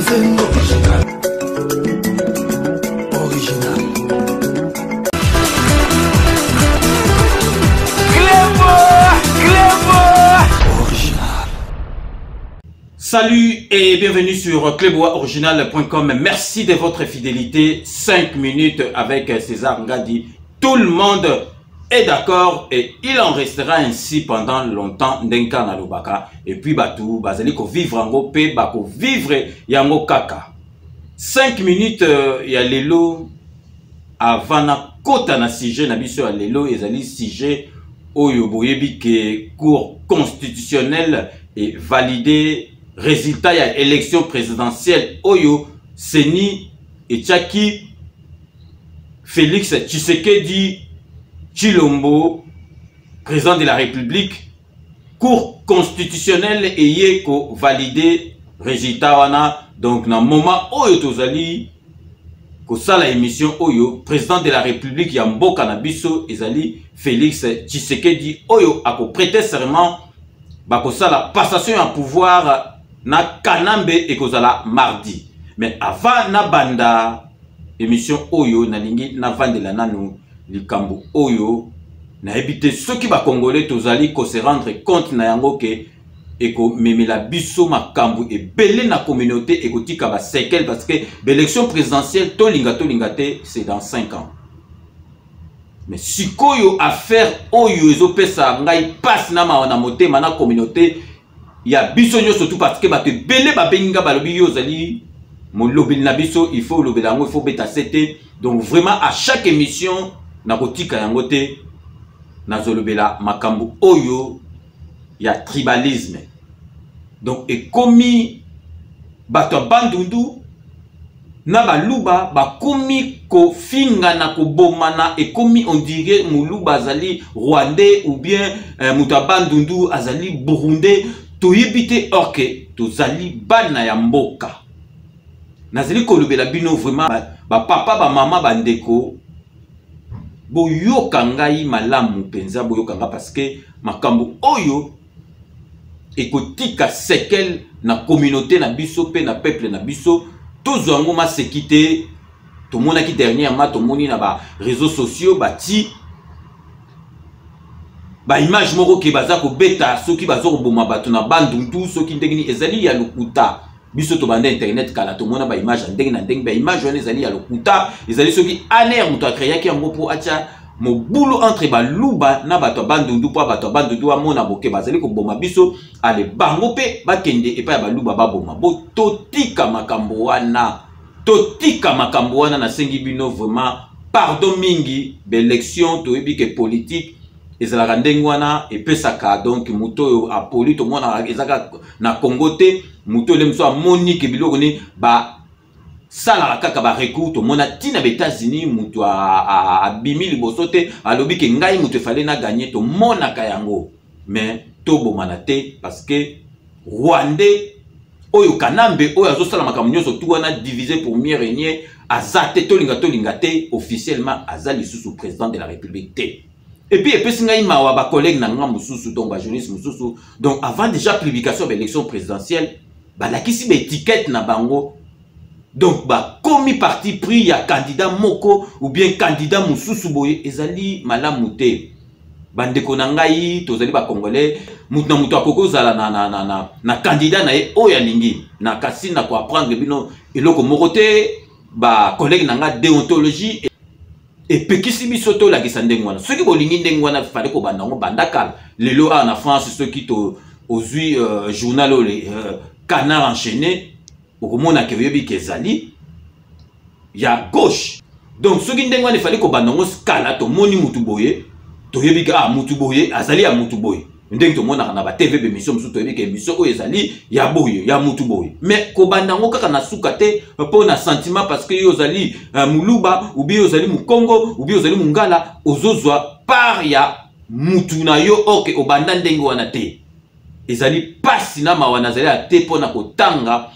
Esengo original. Original. Salut et bienvenue sur cleboaoriginal.com. Merci de votre fidélité. 5 minutes avec César Ngadi. Tout le monde est d'accord et il en restera ainsi pendant longtemps. Ndenge nalobaka. Et puis batu bazali ko vivre yango pe bako vivre yango kaka. 5 minutes ya lelo avant na kota na sujet na biso ya lelo, ezali sujet oyo boyebi ke Cour constitutionnelle e validé résultat ya élection présidentielle oyo CENI etiaki Félix Tshisekedi Tshilombo président de la République. Cour constitutionnelle eye ko valider résultat wana. Donc na moment oyo tozali kosala émission oyo, président de la République ya mboka na biso ezali Félix Tshisekedi oyo ako prêter serment, bakosala passation ya pouvoir na Kanambe, ekozala mardi. Mais avant na banda émission oyo, nalingi navandela nanu likambo oyo nayebi te soki bakongolais tozali ko se rendre compte na yango ke ekomemela biso makambo ebele na communauté, ekotika baséquelles, parce que baélection présidentielle, tolinga tolinga te, c'est dans 5 ans. Mais sikoyo affaire oyo ezopesa ngai mpasi na mawa na motema na communauté ya biso nyonso tu, parce que bato ebele babengi nga, balobi: "Yo ozali molobeli na biso, il faut olobela yango, il faut beta sete." Donc vraiment, à chaque émission nakotika yango te, nazolobela makambo oyo ya tribalisme. Donc ekomi bato ya Bandundu na Baluba bakomi kofingana, kobomana. Ekomi on dirait Moluba azali Rwandais ou bien moto ya Bandundu azali Burundais, toyebi te. Or ke tozali bana ya mboka. Nazali kolobela bino vraiment, bapapa, bamama, bandeko, boyoka ngai malamu mpenza, boyoka ngai, parce que makambo oyo ekotika séquelles na communauté na biso mpe na peuple na biso. Tozwa yango maseki te. Tomonaki dernièrement, tomoni na baréseaux sociaux, bati baimage moko ke baza kobeta, soki baza koboma bato na Bandundu, soki ndenge nini. Ezali ya lokuta. Biso tobanda internet kala, tomona baimage ya ndenge na ndenge. Baimage wana ezali ya lokuta, ezali soki ANR moto acréaki yango mpo atya mobulu entre Baluba na bato ya Bandundu, mpo bato ya Bandundu amona boke bazali koboma biso, ale bango mpe bakende epai ya Baluba baboma. Bo totika makambo wana, totika makambo wana. Nasengi bino vraiment pardon mingi. Baélection, toyebi ke politique ezalaka ndenge wana, epesaka. Donc moto oyo apoli, tomonaka ezaka na Congo te, moto oyo mosusu amoni ke biloko ni basalaka kaka barecours. Tomona ntina baÉtats-Unis, moto abimi liboso te, alobi ke ngai moto efale na gagner, tomonaka yango. Mais tobomana te, parce que Rwandais oyo Kanambe oyo azosala makambo nyonso tu wana, diviser pour mieux régner, aza te. Tolinga tolinga te, officiellement aza lisusu président de la République te. Et puis epesi ngai mawa, bacollègue na nga mosusu, donc bajournaliste mosusu, donc avant déjà publication ya baélection présidentielle, balakisi baétiquette na bango, donc bakomi parti pris ya candidat moko ou bien candidat mosusu boye. Ezali malamu te, bandeko na ngai. Tozali bacongolais, mutu na mutu akoki kozala na candidat na ye oyo alingi. Na kasi na koapprendre bino eloko moko te, bacollègue na nga, déontologie epekisi biso tolakisa ndenge wana. Soki bolingi ndenge wana, fale kobanda yango banda kala. Lelo awa na France, soki to ozwi journal oyo Canard enchaîné, okomona ke oyebi ke ezali ya gauche. Donc soki ndenge wana efali kobanda yango kala, tomoni mutu boye, toyebi ke ah, mutu boye azali ya mutu boye. Ndenge tomonaka na batv, bémission mosusu, toyebi ke émission oyo ezali ya boye, ya mutu boye. Mais kobanda yango kaka na suka te mpo na sentiment, parce que yo ozali Moluba ou bien ozali Mokongo ou bien ozali Mongala, ozozwa part ya mutu na yo. Oke obanda ndenge wana te. Ezali pasi na mawa. Nazali ya te mpo na kotanga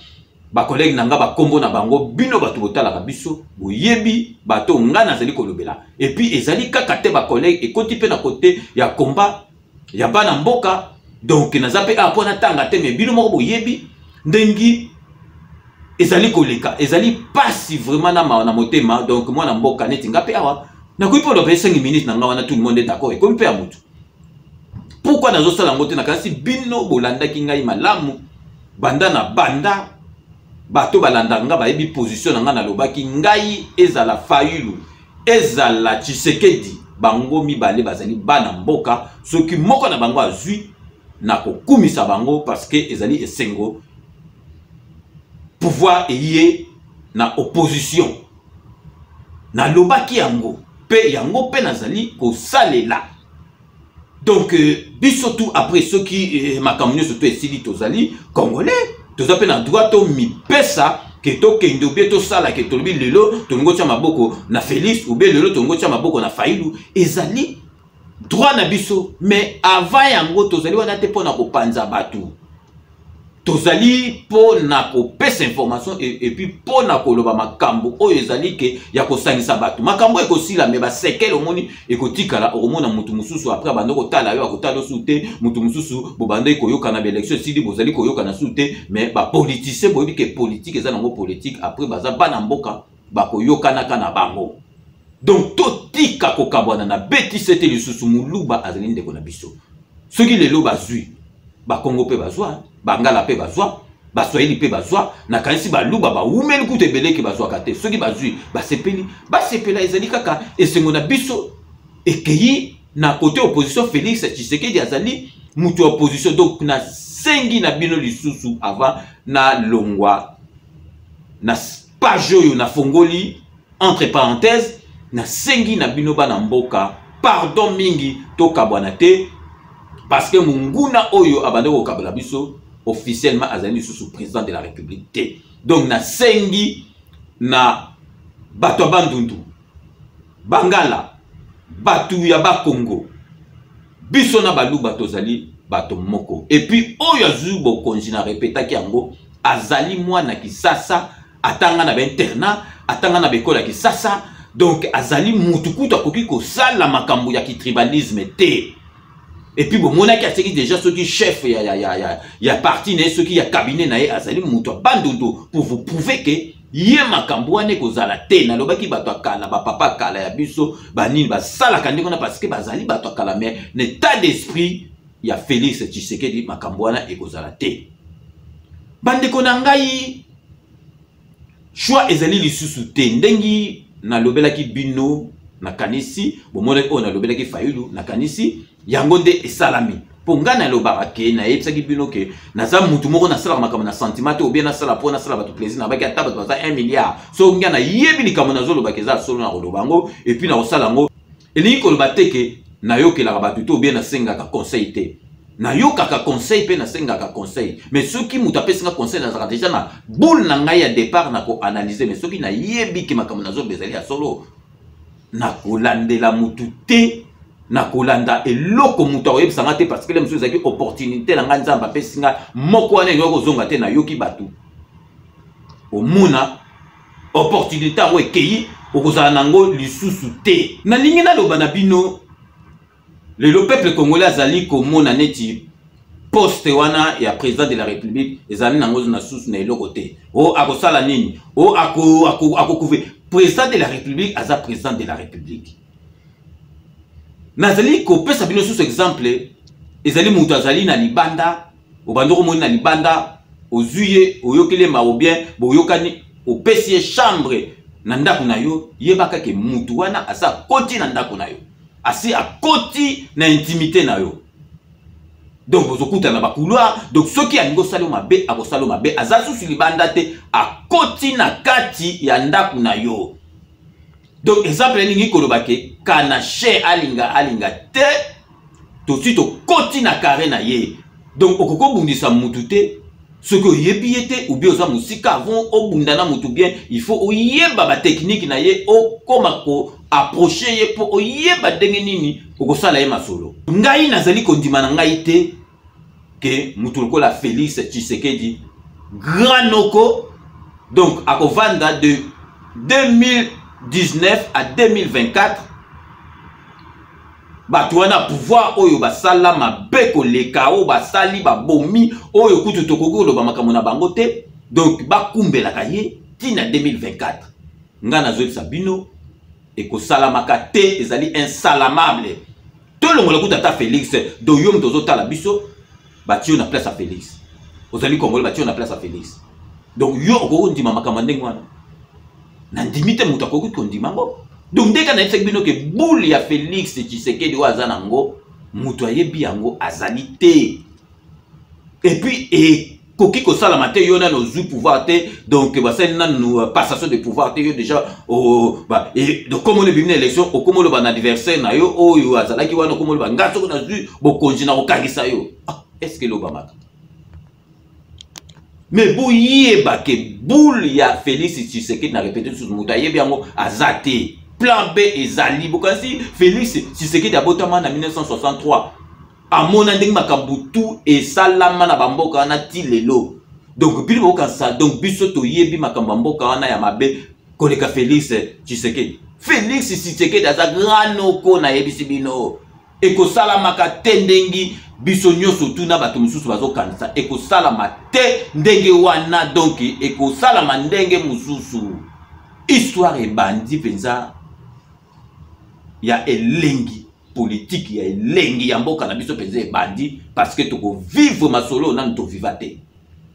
bacollègue na nga bakombo na bango. Bino bato botalaka biso, boyebi bato nga nazali kolobela. Et puis ezali kaka te bacollègue, ekoti mpe na kote ya komba ya bana mboka. Donc naza mpe awa mpo natanga te, mais bino moko boyebi ndenge. Ezali koleka, ezali pasi vraiment na mawa na motema. Donc mwana mboka neti nga mpe awa nakoki mpe oloba 5 minutes na nga wana, tout le monde est d'accord, ekomi mpe ya motu. Pourquoi nazosala yango te? Nakanisi bino bolandaki ngai malamu banda na banda. Bato balandaka nga bayebi position na nga. Nalobaki ngai, ezala Fayulu, ezala Tshisekedi, bango mibale bazali bana mboka. Soki moko na bango azwi, nakokumisa bango parce que ezali esengo, pouvoir eye na opposition. Nalobaki yango mpe yango mpe nazali kosalela. Donc biso tout après, soki makambo nyonso to esili, tozali Congolais, toza mpe na droit tomipesa ke tokende obie tosala ke tolobi lelo tolingi otya maboko na Félix, obie lelo tolingi otya maboko na Fayulu, ezali droit na biso. Mais avant yango, tozali wana te mpo na kopanza bato, tozali mpo na kopesa information et puis mpo na koloba makambo oyo ezali ke ya kosangisa bato. Makambo ekosila, me basekele omoni ekotikala. Okomona motu mosusu après abanda kotala yo, akotala yo su te. Motu mosusu bobandaki koyokana, baélection esili, bozali koyokana su te. Mais bapoliticien, boyebi ke politique eza nango politique. Après baza bana mboka, bakoyokanaka na bango. Donc totika kokabwana na betise te. Lisusu, moluba azali ndeko na biso. Soki lelo bazwi, Bakongo mpe bazwa, Bangala mpe bazwa, Baswahili mpe bazwa. Nakanisi Baluba bawumeli kutu ebeleke bazwaka te. Soki bazwi, basepeli, basepela, ezali kaka esengo na biso. Ekei na kote opposition, Félix Tshisekedi azali moto ya opposition. Donc nasengi na bino lisusu, avant nalongwa na page oyo nafongoli entre parenthèse, nasengi na bino bana mboka pardon mingi, tokabwana te, parce que monguna oyo abandi kokabola biso officiellement azali lisusu président de la République te. Donc nasengi na bato ya Bandundu, Bangala, bato ya Bakongo, biso na Baluba tozali bato moko. Et puis oyo azwi bokonzi, na repetaki yango, azali mwana Kisasa, atanga na bainternat, atanga na baekole ya Kisasa. Donc azali mutu kutu akoki kosala makambo ya kitribalisme te. Et puis bomonaki aseki déjà soki chef ya parti na ye, soki ya cabinet na ye, azali mutu ya Bandundu, pour vous prouver que ye makambo wana ekozala te. Nalobaki bato ya kala, bapapa kala ya biso, banini basalaka ndenge wana parce que bazali bato ya kala. Mais na état d'esprit ya Félix Tshisekedi, makambo wana ekozala te. Bandeko na ngai, choix ezali lisusu te. Ndenge nalobelaki bino, nakanisi bomonaki oyo nalobelaki Fayulu, nakanisi yango nde esalami. Mpo ngai nalobaka ke nayebisaki bino ke naza mutu moko nasalaka makambo na sentiment te, obie nasala mpo nasala bato plaisir. Nabaki ata bato baza 1 milliard, so ngai nayebi likambo nazolobaka eza solo, na koloba yango et puis nakosala yango. Elingi koloba te ke nayokelaka bato te, obie nasengaka conseil te. Nayokaka conseil mpe nasengaka conseil, mais soki moto apesinga conseil, nazalaka déjà na boule na ngai ya départ na koanalyse. Mais soki nayebi ke makambo nazoloba ezali ya solo, nakolandela motu te, nakolanda eloko moto akoyebisa nga te, parce que le mosusu ezalaki opportunité na ngai Nzambe apesi nga moko wana, elingi kozonga te. Nayoki bato, omona opportunité yango ekei, okozala nango lisusu te. Nalingi naloba na bino lelo, peuple congolais azali komona neti poste wana ya président de la République ezali nango na susu na eloko te. O akosala nini? O akocouvrir président de la République, aza président de la République. Nazali kopesa bino susu exemple, ezali moto azali na libanda, obandi komoni na libanda, ozwi ye, oyokeli ye mawa bien, boyokani, opesi ye chambre na ndako na yo. Yebaka ke mutu wana asi akoti na ndako na yo, asi akoti na intimité na yo. Donc bozokutana na bacouloir. Donc soki alingi osala yo mabe, akosala yo mabe. Aza susu libanda te, akoti na kati ya ndako na yo. Donc exemple elingi koloba ke kanache alinga alinga te, tosi tokoti na carré na ye. Donc okoki kobundisa mutu te soki oyebi ye te, obi oza mosika. Avant obunda na mutu bien, il faut oyeba batechnique na ye, okóma koapproche ye mpo oyeba ndenge nini okosala ye masolo. Ngai nazali kondima na ngai te ke mutu lokola Félix Tshisekedi, grand noko, donc akovanda de 2019 à 2024. Bato wana, pouvoir oyo basala mabe koleka, oyo basali babomi, oyo kutu tokoki koloba makambo na bango te. Donc bakumbelaka ye ti na 2024. Nga nazoyebisa bino, ekosalamaka te, ezali insalamable. Tolongola kuta ata Félix. Donc yo moto ozotala biso, batie yo na place ya Félix, ozali Congolais, batie yo na place ya Félix, donc yo okoki kondima makambo ya ndenge wana? Nandimi te moto akoki kondima yango. Donc ndenge nayebisaki bino ke boule ya Félix Tshisekedi oyo aza nango, moto ayebi yango azali te. Et puis ekoki kosalama te. Yo nano ozwi pouvoir te, donc basali nanu passation de pouvoir te, yo déjà donc komona ebimi na élection, okoma oloba na adversaire na yo oyo azalaki wana, okoma oloba: "Nga soki nazwi bokonzi, na kokangisa yo." Ah, est ce que elobamaka? Mais boyeba ke boule ya Félix Tshisekedi, na répété lisusu, moto ayebi yango aza te. Plan B ezali. Bokanisi Félix Tshisekedi abotama na 1963, amona ndenge makambo tu esalama na bamboka wana ti lelo. Donc bino bokanisa, donc biso toyebi makambo ya mboka wana ya mabe koleka Félix Tshisekedi? Félix Tshisekedi aza grand noko. Nayebisi bino, ekosalamaka te ndenge biso nyonso tuna bato mosusu bazokanisa. Ekosalama te ndenge wana, donc ekosalama ndenge mosusu. Histoire ebandi mpenza ya elengi, politike ya elengi ya mboka na biso mpenza ebandi, parce que tokovivre masolo nanu toviva te.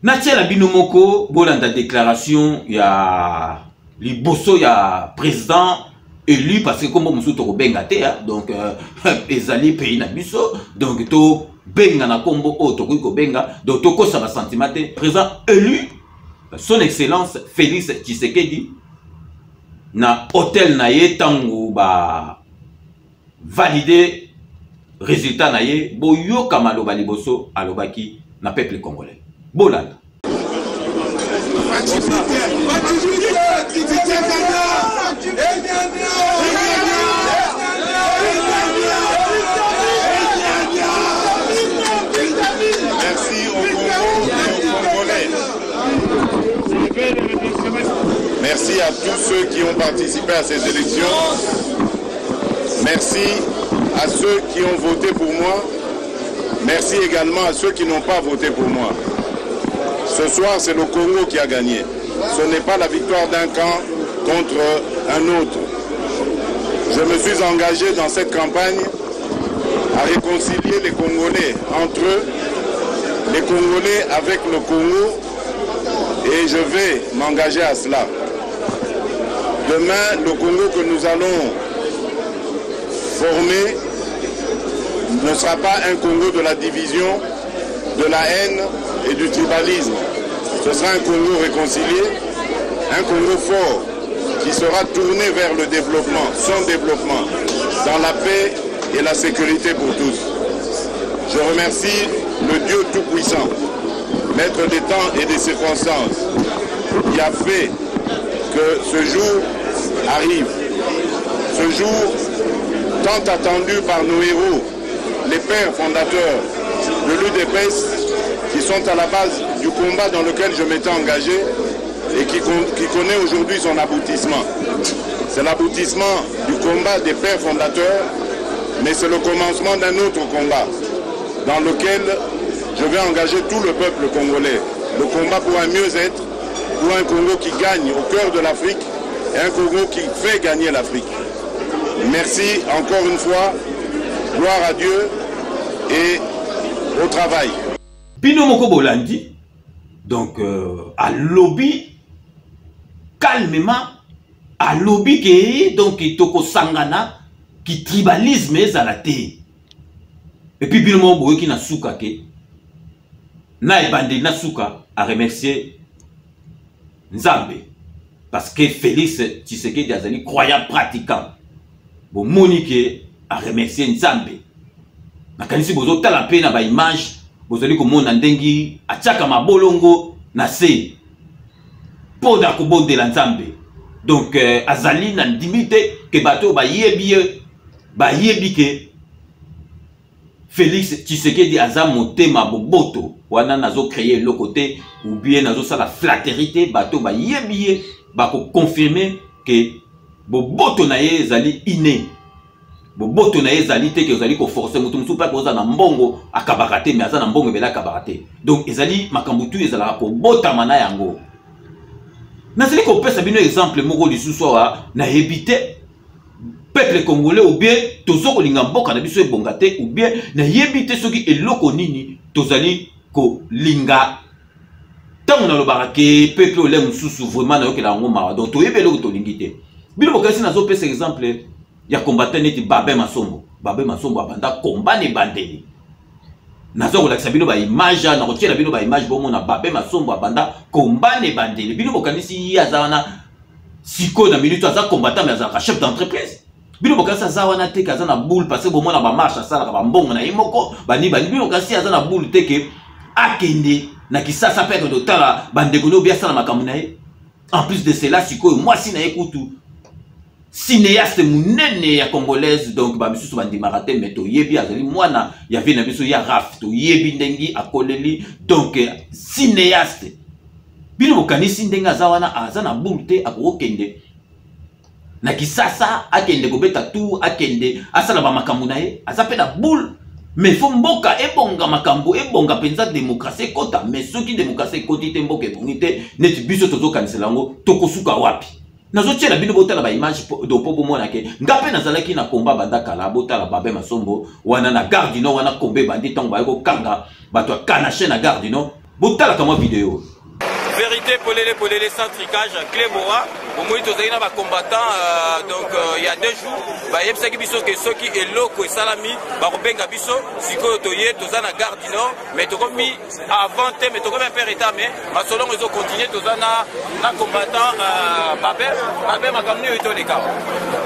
Natiela bino moko, bolanda déclaration ya liboso ya président élu, parce que kombo mosusu tokobenga te. Donc ezali pays na biso, donc tobenga na kombo oyo tokoki kobenga, donc tokosa basentiment te. Président élu, Son Excellence Félix Tshisekedi, na hôtel na ye, ntango ba valide résultat na ye, boyoka maloba liboso alobaki na peuple congolais. Bolanda. Merci au Congo et aux Congolais. Merci à tous ceux qui ont participé à ces élections. Merci à ceux qui ont voté pour moi. Merci également à ceux qui n'ont pas voté pour moi. Ce soir, c'est le Congo qui a gagné. Ce n'est pas la victoire d'un camp contre un autre. Je me suis engagé dans cette campagne à réconcilier les Congolais entre eux, les Congolais avec le Congo, et je vais m'engager à cela. Demain, le Congo que nous allons former ne sera pas un Congo de la division, de la haine et du tribalisme. Ce sera un Congo réconcilié, un Congo fort, qui sera tourné vers le développement, son développement, dans la paix et la sécurité pour tous. Je remercie le Dieu Tout-Puissant, maître des temps et des circonstances, qui a fait que ce jour arrive. Ce jour tant attendu par nos héros, les pères fondateurs de l'UDPS, qui sont à la base du combat dans lequel je m'étais engagé et qui connaît aujourd'hui son aboutissement. C'est l'aboutissement du combat des pères fondateurs, mais c'est le commencement d'un autre combat dans lequel je vais engager tout le peuple congolais. Le combat pour un mieux-être, pour un Congo qui gagne au cœur de l'Afrique et un Congo qui fait gagner l'Afrique. Merci encore une fois, gloire à Dieu et au travail. Bino moko bolandi. Donc alobi calmement, alobi ke donc tokosangana, ki tribalisme ezala te. Et puis bino moko boyoki na suka ke na ebandeli na suka aremercier Nzambe, parce que Félix Tshisekedi azali croyant pratiquant. Bomoni ke aremercier Nzambe. Nakanisi bozotala mpe na baimage, bozali komona ndenge atiaka mabolongo na se mpo na kobondela Nzambe. Donc azali na ndimi te ke bato oyo bayebi ye bayebi ke Félix Tshisekedi aza motema boboto. Wana nazocréer eloko te ou bien nazosala flatterie te. Bato bayebi ye bakoconfirme ke boboto na ye ezali inné. Boboto na ye ezali te ke ozali koforce moto mosusu mpe oza na mbongo akabaka te, mais aza na mbongo ebele, akabaka te. Donc ezali makambo tu ezalaka kobotama na yango. Nazali kopesa bino exemple moko lisusu awa, nayebi te peuple congolais ou bien tozo kolinga mboka na biso ebonga te, ou bien nayebi te soki eloko nini tozali kolinga. Ntango nalobaka ke peuple ole mosusu vraiment nayokela yango mawa, donc toyebi eloko tolingi te. Bino bokanisi nazopesa exemple ya combattant neti Babin Masombo. Babin Masombo abanda combat na ebandeli. Naza kolakisa bino ba image, nakotiela bino ba image bomona Babin Masombo abanda combat na ebandeli. Bino bokanisi ye aza wana sikoyo na minute aza combattant mais azalaka chef d'entreprise. Bino bokanisi aza wana te ke aza na boule, parce que bomona ba marche asalaka ba mbongo na ye moko bani bani. Bino bokanisi aza na boule te ke akende na Kisasa mpe akende kotala bandeko ne obi asala makambo na ye. En plus de cela, sikoyo mwasi na ye kutu cinéaste munene ya congolaise, donc ba misusu bandimaka te, mais toyebi azali mwana ya vie na biso ya Raf, toyebi ndenge akoleli, donc cinéaste. Bino bokanisi ndenge aza wana aza na boule te, akokende na Kisasa, akende kobeta tour, akende asala ba makambo na ye, aza pe na boule. Mais faut mboka ebonga, makambo ebonga mpenza, démocratie ekota. Mais soki démocratie ekoti te, mboka ebongi te, neti biso tozokanisela yango, tokosuka wapi? Nazotiela bino botala ba image do po bomona ke nga mpe nazalaki na combat banda kala. Botala Babin Masombo wana na Gare du Nord, wana combat ebandi ntango baye kokanga bato ya Kanache na Gare du Nord. Botalaka mwa video. Vérité polele polele sans tricage, Clé Boa bomoi tozali na bacombattant donc il y a 2 jours bayebisaki biso ke soki eloko esalami bakobenga biso. Sikoyo toye toza na Gare du Nord, mais tokomi avant te, mais tokomi un peu retard, mais masolongo ezo continuer. Toza na combattant Babin. Babin, makambo nini toleka?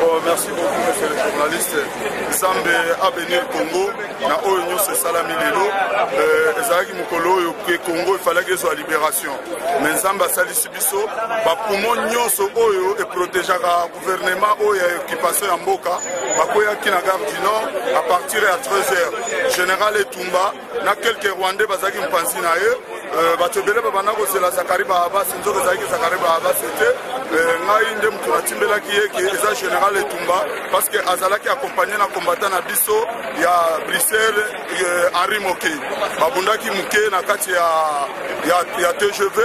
Bon, merci beaucoup monsieur le journaliste. Nzambe a bénir Congo na oyo nyonso esalami lelo. Ezalaki mokolo oyo ke Congo efalaki ezwa libération, mais Nzambe asalisi biso bapoumon nyonso oyo eprotégeaka gouvernement oyo ya occupation ya mboka bakweyaki na Gare du Nord à partir ya 13h. Général Etumba na quelques Rwandais bazalaki mopanzi na ye. Bato ebele babanda kozela Zakari Bahabasi, nzoka ezalaki Zakari Bahabasi te. Ngai nde moto natimbelaki ye ke eza général Etumba, parce que azalaki accompagné na combattant na biso ya Bruxelles, Henri Moke. Babundaki moke na kati ya TGV,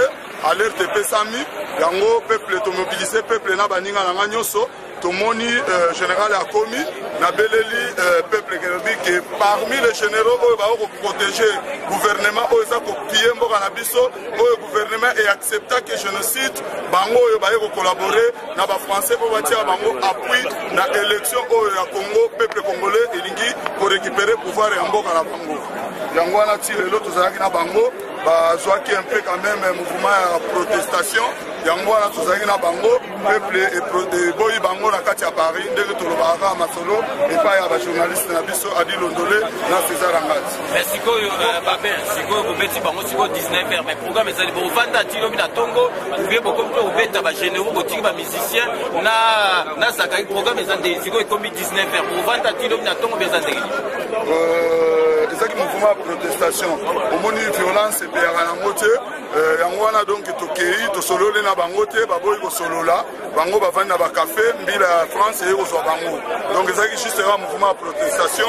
alerte epesami yango, peuple tomobilize, peuple na baninga na nga nyonso tomoni général akomi. Nabeleli peuple kelobi ke parmi les généraux oyo bako koprotéger gouvernement oyo eza kopille mboka na biso, oyo gouvernement eacceptaki génocide, bango oyo baye kocollabore na bafrançais mpo batia bango appui na élection oyo ya Congo, peuple congolais elingi korécupérer pouvoir ya mboka na bango. Yango wana ti lelo tozalaki na bango, bazwaki un peu quand même mouvement ya protestation. Yango wana tozalaki na bango, peuple eboyi bango na kati ya Paris, ndenge tolobaka kaka masolo epai ya bajournaliste na biso Adi Londole na César Angati. Mais sikoyo Babin, sikoyo bobeti bango sikoyo 19h, mais programme ezali bovanda ti lobi na ntongo, ou bien bokomi mpe kobeta bagénéraux, botiki bamusicien na Zakari? Programme eza ndenge sikoyo ekomi 19h, bovanda ti lobi na ntongo mpe eza ndenge? Ezalaki mouvement ya protestation, omoni violence epeyaka nango te. Yango wana donc tokei tosololi na bango te, baboyi kosolola, bango bavandi na bakafe, mbila ya France eye kozwa bango. Donc ezalaki juste kaka mouvement ya protestation.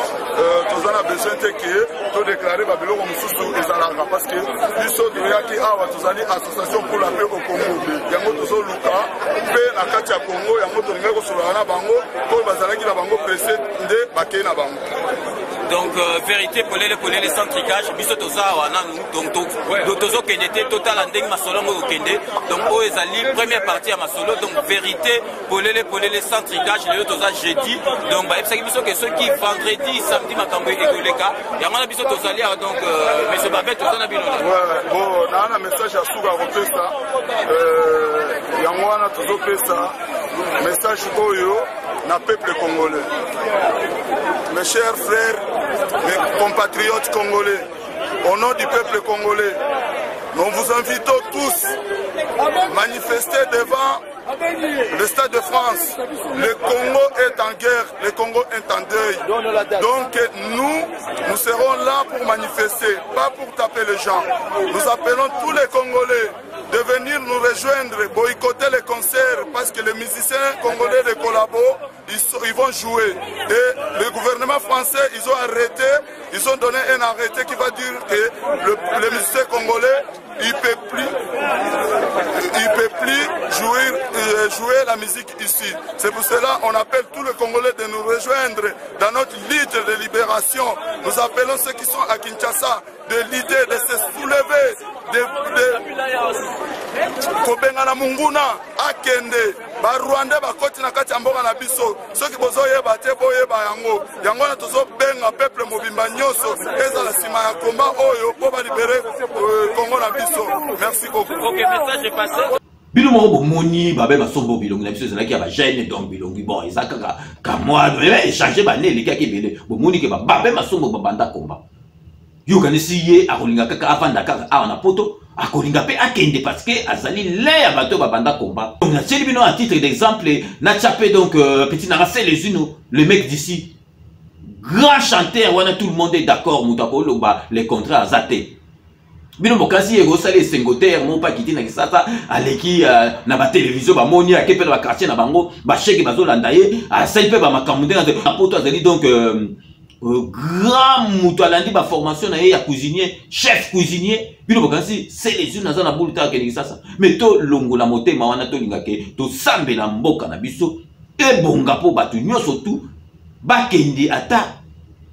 Toza na besoin te ke todéclare babiloko mosusu ezalaka, parce que biso toyaki awa tozali association pour la paix au Congo, yango tozoluka mpe na kati ya Congo, yango tolingaki kosolola na bango oyo bazalaki na bango presse nde bakei na bango. Donc vérité polele polele sans tricage, biso toza awa nanu, donc tozokende te, totala ndenge masolo yango ekokende. Donc oyo ezali première partie ya masolo. Donc vérité polele polele sans tricage, lelo toza jeudi, donc bayebisaki biso ke soki vendredi, samedi makambo ekoleka. Yango wana biso tozali awa. Donc monsieur Babin, toza na bino. Bon, naa na message ya suka kopesa, yango wana tozopesa message oyo na peuple congolais. Mes chers frères, mes compatriotes congolais, au nom du peuple congolais, nous vous invitons tous à manifester devant le Stade de France. Le Congo est en guerre, le Congo est en deuil. Donc nous, nous serons là pour manifester, pas pour taper les gens. Nous appelons tous les Congolais de venir nous rejoindre, boycotter les concerts, parce que les musiciens congolais de collabos, ils vont jouer. Et le gouvernement français, ils ont arrêté, ils ont donné un arrêté qui va dire que le musicien congolais, il peut plus plus jouer, euh, jouer la musique ici. C'est pour cela qu'on appelle tous les Congolais de nous rejoindre dans notre lutte de libération. Nous appelons ceux qui sont à Kinshasa de l'idée de se soulever, de, de kobengana munguna akende barwandais bakoti na kati ya mboka na biso soki bozoyeba te boyeba yango yango wana tozobenga peuple mobimba nyonso ezala nsima ya komba oyo mpo balibere euh, kongo na biso merci beaucoup okay, message est passé. Bino moko bomoni babe basombo bilongi na biso ezalaki ya bajeune, donc bilongi bon eza kaka kamwa echange bane elekaki ebele. Bomoni ke babe masombo babanda komba, yokanisi ye akolinga kaka avanda kaka awa na poto, akolinga mpe akende parce que azali l'un ya bato babanda komba. Donc natieli bino à titre d'exemple, natya mpe donc euh, petit nanga Selezino, le mec d'ici, grand chanteur wana, tout le monde est d'accord, moto akoloba le contraire aza te. Bino bokasi ye kosala esengo te, yango mpe akiti na Kisasa, aleki uh, na batelevizio, bamoni ake mpe na bakartier na bango, basheke bazolanda ye, asali mpe bamakambo ndenge na poto azali. Donc euh, euh, grand moto alandi baformation na ye ya cuisinier, chef cuisinier. Bino bokanisi Selezino aza na bulu te akende Kisasa? Mais tolongola motema wana, tolingake tosambela mboka na biso ebonga mpo bato nyonso tu bakende, ata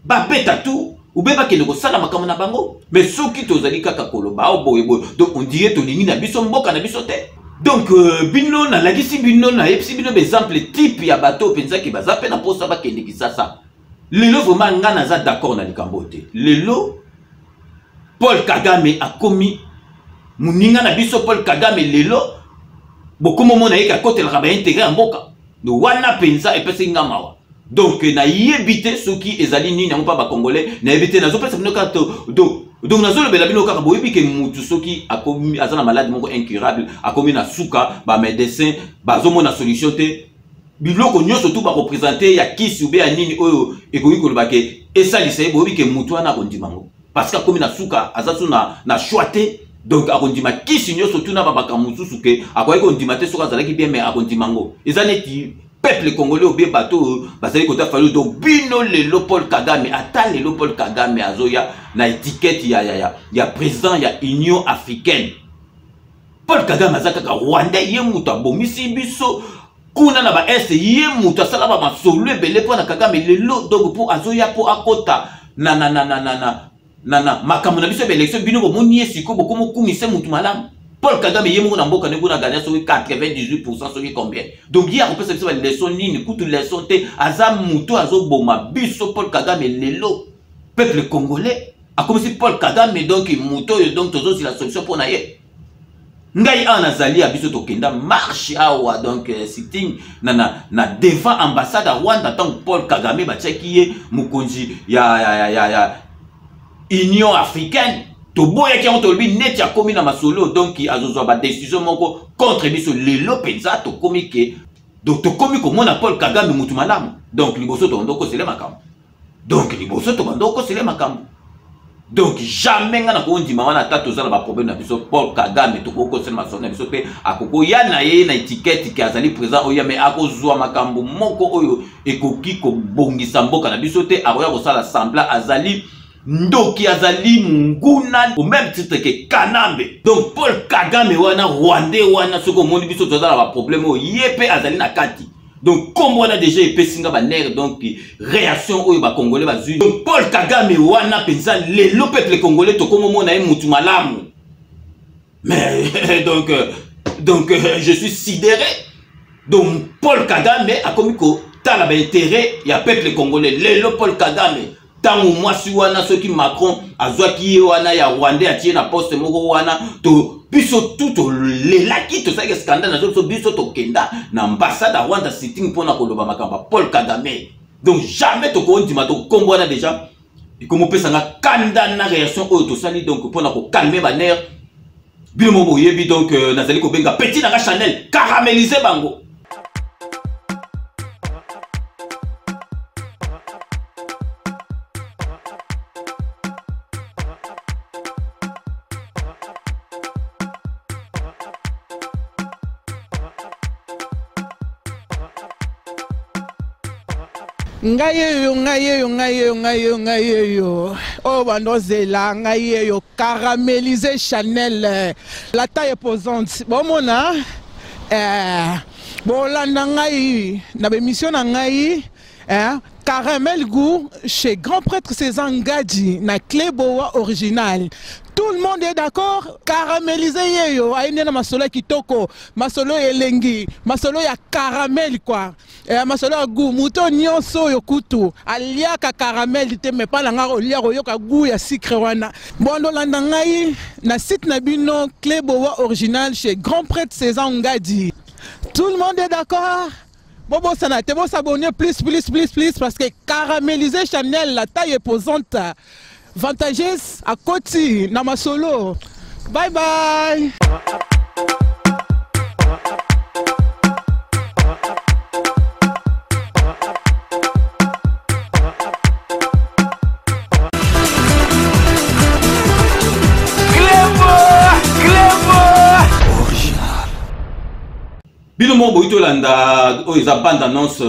babeta tu ube bakende kosala makambo na bango. Mais soki tozali kaka koloba ao boye boye, donc on dirait tolingi na biso mboka na biso te. Donc euh, bino nalakisi bino, nayebisi bino baexemple type ya bato mpenzaki baza mpe na mposa bakende Kisasa. Lelo vraiment nga naza d'accord na likambo te. Lelo Paul Kagame akomi moninga na biso. Paul Kagame lelo bokomi omona ye akotelaka baintere ya mboka wana, mpenza epesi nga mawa. Donc nayebi te soki ezali nini yango mpa bacongolais, nayebi te. Nazopesa bino kaka, donc nazolobela bino kaka, boyebi ke mutu soki akomi aza na malade moko incurable, akomi na suka, bamédecin bazomona solution te, biloko nyonso tu bakopresente ya kisi ube ya nini oyo ekoki koloba ke esalisa ye, boyebi ke mutu wana akondima yango parce que akomi na suka, aza so na, na choix te. Donc akondima kisi nyonso tu na bamakambo mosusu ke akoki kondima te soki azalaki bien, mais akondima yango. Eza neti peuple congolais obie bato oyo bazali kota Fayulu. Donc bino lelo Paul Kagame, ata lelo Paul Kagame azoya na étiquette ya, ya, ya, ya président ya Union africaine, Paul Kagame aza kaka rwandais. Ye moto abomisi biso kuna na baeste, ye moto asala ba masolo ebele mpo na Kagame lelo. Donc mpo azoya mpo akota na, na, na, na, na, na, na, na makambo na biso ya baelection, bino bomoni ye sikoyo bokomokumisa motu malamu. Paul Kagame ye moko na mboka ndenge kuna gagna soki 98% soki combien, donc ye akopesa biso baleson nini? Kutu leson te, aza motu azoboma biso. Paul Kagame lelo peuple congolais akomisi Paul Kagame donc motu oyo, donc tozozila solution mpo na ye. Ngai awa nazali ya biso tokenda marche awa, donc euh, sitting na, na, na devant ambassade ya Rwanda ntango Paul Kagame batiaki ye mokonzi ya, ya, ya, ya, ya Union africaine. Toboyaki yango, tolobi neti akomi na masolo, donc azozwa badecision moko contre biso. Lelo mpenza tokomi ke, donc tokomi komona Paul Kagame motu malamu. Donc liboso tobanda okosele makambo, donc liboso tobanda okosele makambo, donc jamais nga nakondima wana. Ata toza na baproblème na biso, Paul Kagame tokokosela masolo na biso mpe akokoya na ye na etikete ke azali présent oya, mais akozwa makambo moko oyo ekoki kobongisa mboka na biso te. Akoya kosala semblant, azali ndoki, azali munguna au même titre ke Kanambe. Donc Paul Kagame wana rwandais wana, soki omoni biso toza na baproblème oyo, ye mpe azali na kati. Donc kombo wana déjà epesi nga banerf, donc réaction oyo bacongolais bazwi. Donc Paul Kagame wana mpenza lelo peuple congolais tokomomona ye mutu malamu, mais donc donc je suis sidéré. Donc Paul Kagame akomi kotala baintérêt ya peuple congolais lelo. Paul Kagame ntango mwasi wana soki Macron azwaki ye wana ya rwandais atie na poste moko wana, to biso tu tolelaki, tosalaki scandale na biso, biso tokenda na ambassade ya Rwanda sitting mpona koloba makambo ya Paul Kagame. Donc jamais tokondima tokombo wana déjà ekomopesanga kanda na réaction oyo tosali, donc mpona kokalme banerf bino mo boyebi. Donc euh, nazali kobenga petit nanga Chanel caraméliser bango. Ngai yeyo, ngai yeyo, ngai yeyo, ngai yeyo, ngai yeyo oyo bandozela, ngai yeyo caramélisé Chanel, la taille posante, bomona. Eh, bolanda ngai na bemission na ngai eh, Caramel Goût chez Grand Prêtre César Ngadi na Clé Boa original. Tout le monde est d'accord? Caramélisé yeyo, aïe na masolo kitoko, masolo elengi, masolo ya caramel quoi. Eh, masolo ya goût, moto nyonso oyo kutu aliaka caramel te mais pas na nga olia koyoka goût ya sucre wana. Bon landa ngai na site na bino Clé Boa original chez Grand Prêtre César Ngadi. Tout le monde est d'accord? Bobosana te, bosabonner plus plus plus plus parce que caraméliser Chanel la taille imposante vantageuse à côté na masolo. Bye bye. Bino moko boyi tolanda oyo eza bande annonce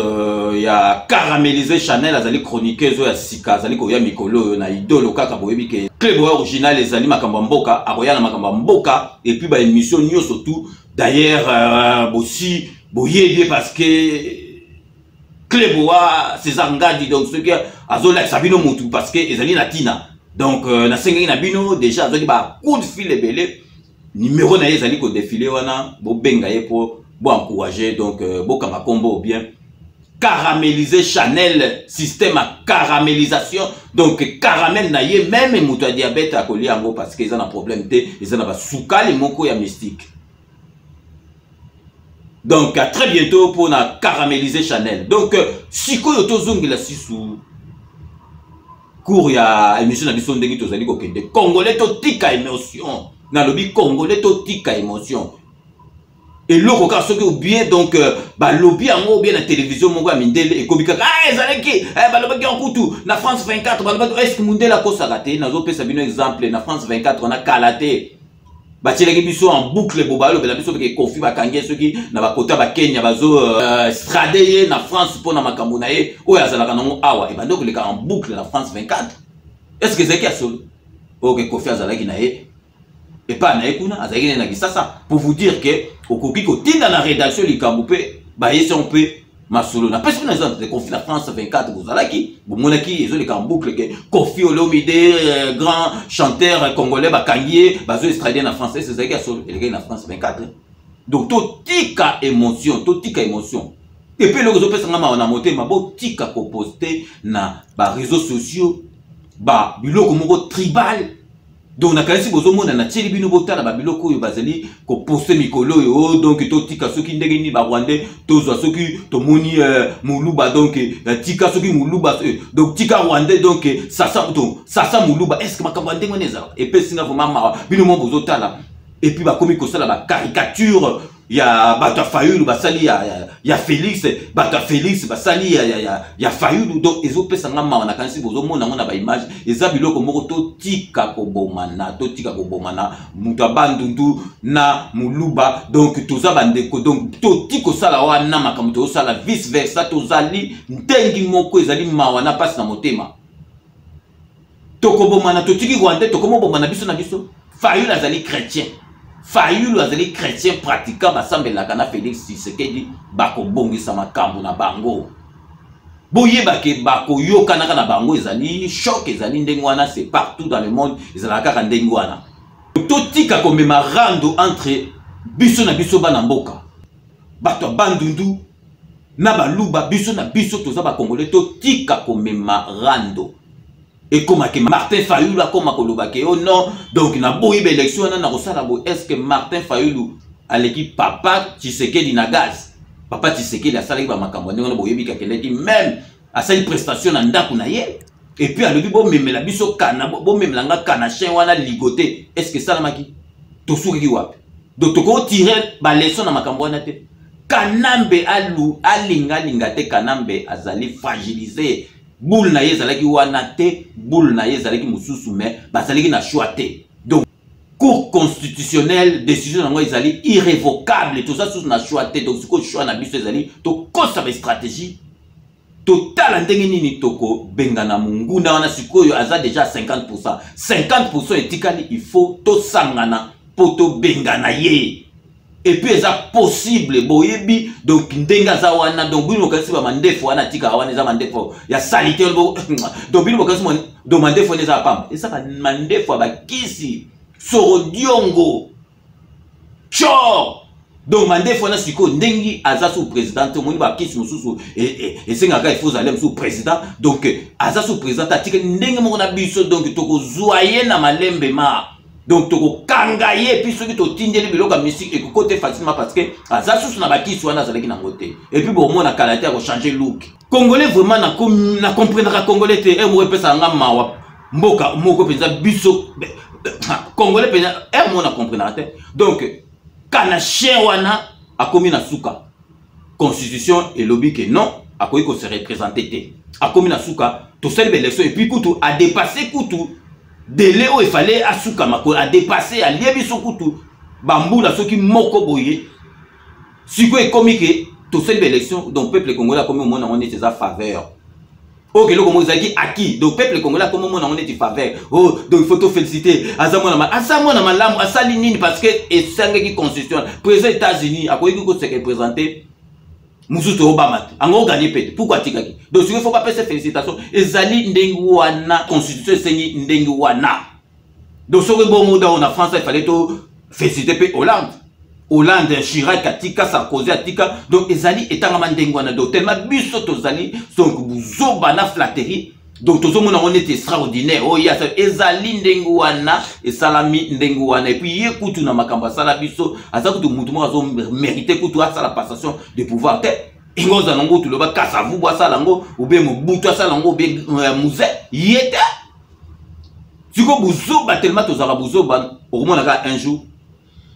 ya caramélisé Chanel, azali chroniqueuse oyo ya sika, azali koya mikolo oyo na idolo kaka. Boyebi ke Clé Boa original ezali makambo ya mboka, akoya na makambo ya mboka et puis ba émission nyonso tout. D'ailleurs bosi boyebi parce que Clé Boa César Ngadi, donc soki azolakisa bino mutu parce que ezali na tina. Donc nasengaki na bino déjà, azwaki ba coup de fil ebele, numéro na ye ezali kodéfiler wana, bobenga ye mpo boencourager. Donc bokanga kombo bien, caraméliser Chanel, système ya caramélisation. Donc caramel na ye, même moto ya diabète akolia yango parce que eza na problème te, eza na basukali moko ya mystique. Donc à très bientôt pour na caraméliser Chanel. Donc sikoyo tozongela sisu cours ya émission na biso ndenge tozali kokende. Congolais, totika émotion. Nalobi congolais, totika émotion. Eloko kaka soki obie, donc balobi yango obie na télévision moko ya mindele, ekomi kaka ah, ezalaki eh, balobaki yango kutu na France 24 balobaki. Est-ce mundele akosaka te? Nazopesa bino exemple, na France 24 na kala te, batielaki biso en boucle bo balobela biso peke Kofi bakangi ye soki na bakota bakenya, bazo extrader ye na France mpo na makambo na ye oyo azalaka nango awa. Ebandi koleka en boucle na France 24. Est ce que ezalaki ya solo? Oyo ke Kofi azalaki na ye epai na ye kuna, azalaki ne na Kisasa. Pour vous dire ke okoki kotinda na rédaction likambo mpe bayesi yango mpe masolo. Napesi bino exemple, Kofi na France 24, bozalaki bomonaki ezoleka en boucle ke Kofi Olomide, grand chanteur congolais, bakangi ye, bazo extrader na France. Ese ezalaki ya solo? Elekaki na France 24. Donc totika émotion, totika émotion. Et puis eloko ezopesanga mawa na motema, botika koposter na baréseaux sociaux babiloko moko tribal. Donc nakanisi bozomona, natieli bino botala babiloko oyo bazali koposter mikolo oyo. Donc totika soki ndenge nini barwandais tozwa, soki tomoni moluba, donc tika soki moluba, donc tika rwandais, donc sasa, donc sasa moluba. Est ce que makambo ya ndenge wana ezalaka? Epesinga vraiment mawa. Bino mo bozotala, et puis bakomi kosala bacaricature ya bato ya Fayulu, basali ya Félix, bato ya Félix basali ya Fayulu. Donc ezopesanga mawa. Nakanisi bozomona yango na baimage. Eza biloko moko, totika kobomana, totika kobomana. Moto ya Bandundu na moluba, donc toza bandeko. Donc toti kosala wana makambo tozosala vice versa, tozali ntengi moko. Ezali mawa na mpasi na motema. Tokobomana, totiki rwandais, tokomobomana biso na biso. Fayulu azali chrétien, Fayulu azali chrétien pratiquant, basambelaka na Félix Tshisekedi, bakobongisa makambo na bango. Boyebake bakoyokanaka na bango. Ezali choc, ezali ndenge wana, c'est partout dans le monde, ezalaka kaka ndenge wana. Totika komema rando entre biso na biso bana mboka, bato ya Bandundu na baluba, biso na biso toza bakongolais. Totika komema rando. Ekomaki Martin Fayulu akoma koloba ke oh non, donc naboyi baélection wana, na kosala boye. Est ce que Martin Fayulu aleki papa Tshisekedi na gaz? Papa Tshisekedi asalaki bamakambo ndenge wana, boyebi, akendaki même asali prestation na ndako na ye, et puis alobi bomemela biso kana, bomemela nga kana chien wana ligoté. Est ce que esalamaki? Tosukaki wapi? Donc tokotirer baleçon na makambo wana te. Kanambe alu alingalinga te, Kanambe azali fragilisé, boule na ye ezalaki wana te, boule na ye ezalaki mosusu, mais bazalaki na choix te. Donc Cour constitutionnelle, décision yango ezali irrévocable, toza susu na choix te. Donc sikoyo choix na biso ezali tokosa bastratégie, totala ndenge nini tokobengana monguna wana. Sikoyo aza déjà 50, 50 etikali, il faut tosangana mpo tobengana ye. Et puis eza possible, boyebi donc ndenge aza wana. Donc bino bokanisi bamandefu wana atikaka wana eza mandefu ya salite. Donc bino bokanisi donc mandefu wana eza ya pamba, eza mandefu ya bakisi sorodiongo chor. Donc mandefu wana sikoyo ndenge aza sous président te, omoni bakisi mosusu esengaka il faut ozala mosusu président. Donc aza sous président te, atikali ndenge moko na biso. Donc tokozwa ye na malembe ma, donc tokokanga ye. Et puis soki totindeli biloko ya mystique, ekoko te facilement, parce que aza susu na bakisi wana azalaki nango te. Et puis bomona kala te akochange look. Congolais vraiment, na comprendraka congolais te. Moko epesaka nga mawa, mboka moko mpenza biso congolais mpenza, moko na comprendraka te. Donc kana chien wana akomi na suka. Constitution elobi ke non, akoki kose représenter te, akomi na suka. Tosali baélection, et puis kutu adépassé kutu délai oyo efale asukama, adépassé, alie biso kutu bambula soki moko boye. Sikoyo ekomi ke tosali baélection, donc peuple congolais akomi omona yango neti eza faveur. Oyo eloko moko ezalaki acquis, donc peuple congolais akomi omona yango neti faveur. Oh, donc il faut toféliciter, aza mwana malamu. Asali nini? Parce que esangaki constitution. Président États-Unis akoki kose représenter, mosusu Obama te, ango oganye mpe te. Pourquoi atikaki? Donc sikoyo faut bapesa félicitation. Ezali ndenge wana, constitution esengi ndenge wana. Donc soki bongo, donc na France il fallait to féliciter mpe Hollande. Hollande, Chirac atika, Sarkozy atika. Donc ezali etangama ndenge wana. Donc tellement biso tozali donc buzoba na flatterie, donc tozomona yango neti extraordinaire. Oyo ye ezali ndenge wana, esalami ndenge wana. Et puis ye kutu na makambo asala biso, aza kutu mutu moko azomérite kutu asala passation de pouvoir te. Ingo ozala nango tuloba Kasavubu asala yango, obe Mobutu asala yango, obe Mzee, ye te. Sikoyo buzoba, tellement tozalaka buzoba, okomona kaka un jour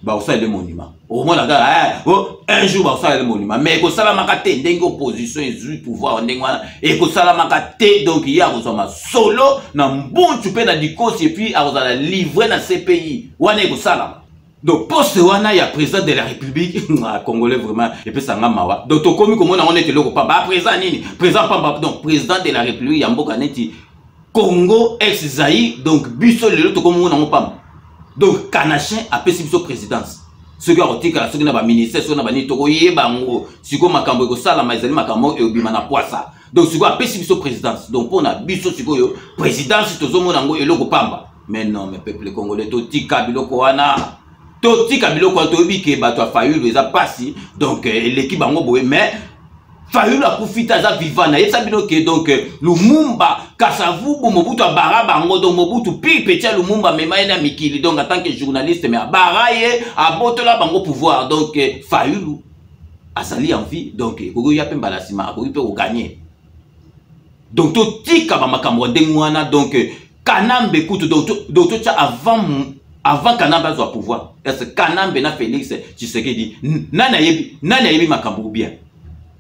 bakosalela monument. Okomona kaka oh, un jour bakosalela monument, mais ekosalamaka te. Ndenge opposition ezwi pouvoir ndenge wana, ekosalamaka te. Donc ye akozwa masolo na mbuntu mpe na dikosi, et puis akozala livré na CPI wana, ekosalama. Donc poste wana ya président de la République, congolais vraiment epesanga mawa. Donc tokomi komona yango neti eloko pamba. Président nini? Président pamba. Donc président de la République ya mboka neti Congo ex Zaïre, donc biso lelo tokomona yango pamba. Donc kanachien apesi biso présidence, soki akotikala soki na baministère, soki na banini, tokoyeba yango. Sikoyo makambo ekosalama ezali makambo ebima na poisa. Donc sikoyo apesi biso présidence, donc mpo na biso sikoyo présidence tozomona yango eloko pamba. Mais non, mais peuple congolais, totika biloko wana, totika biloko wana. Toyebi ke bato ya Fayulu eza mpasi, donc eleki bango boye, mais Fayulu akufi te, aza vivant. Nayebisa bino ke donc Lumumba, Kasavubu, Mobutu abara bango. Donc Mobutu pire petit ya Lumumba, amema ye na mikili, donc en tant que journaliste, mais abara ye, abotola bango pouvoir. Donc Fayulu azali en vie, donc ekoki oya mpe mbala nsima, akoki mpe koganye. Donc totika bamakambo ya ndenge wana. Donc Kanambe kutu, donc totya avant Kanambe azwa pouvoir. Est ce Kanambe na Félix Tshisekedi, nani ayebi makambo bien?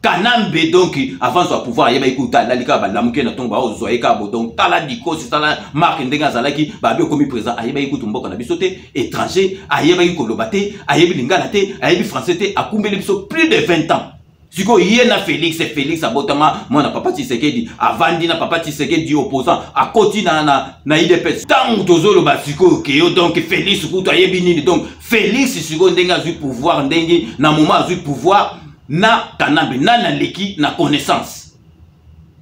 Kanambe, donc avant azwa pouvoir, ayebaki kuta alali kaka, balamuki na ntongo, baozwa ye kaka bo. Donc tala dikosi, tala marke ndenge azalaki, babi okomi président. Ayebaki kutu mboka na biso te, étranger, ayebaki koloba te, ayebi lingala te, ayebi français te, akumbeli biso plus de 20 ans. Sikoyo ye na Félix, Félix abotama mwana papa Tshisekedi, avandi na papa Tshisekedi, opposant, akoti na UDPS. Ntango tozoloba sikoyo keyo, donc Félix kutu ayebi nini? Donc Félix sikoyo ndenge azwi pouvoir, ndenge na moment azwi pouvoir, na Kanambe, nani aleki na connaissance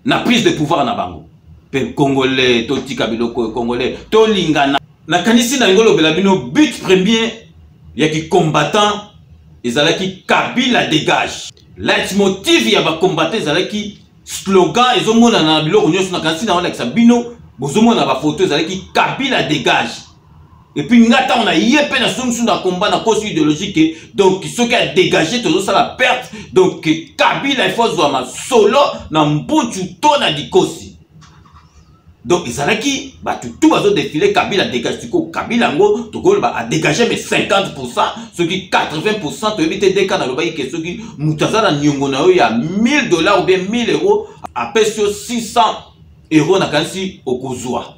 na prise de pouvoir na bango? Mpe congolais, totika biloko oyo. Congolais, tolingana. Nakanisi na yango olobela bino, but premier ya kicombattant ezalaki "Kabila dégage". Leitmotiv ya bacombattant ezalaki slogan ezomonana na biloko nyonso. Nakanisi na olakisa bino, bozomona bafoto, ezalaki "Kabila dégage". Et puis nga ntango na ye mpe nasongisi na combat na kosi idéologique, donc soki adégage, tozosala perte. Donc Kabila il faut azwa masolo na mbuntu to na dikosi. Donc ezalaki bato tu bazodéfiler "Kabila dégage". Sikoyo Kabila yango tokoloba adégage, mais 50, soki 80, toyebi te. Deka nalobaki ke soki moto aza na niongo na yo ya 1000 $ ou bien 1000 €, apesi yo 600 €, nakanisi okozwa,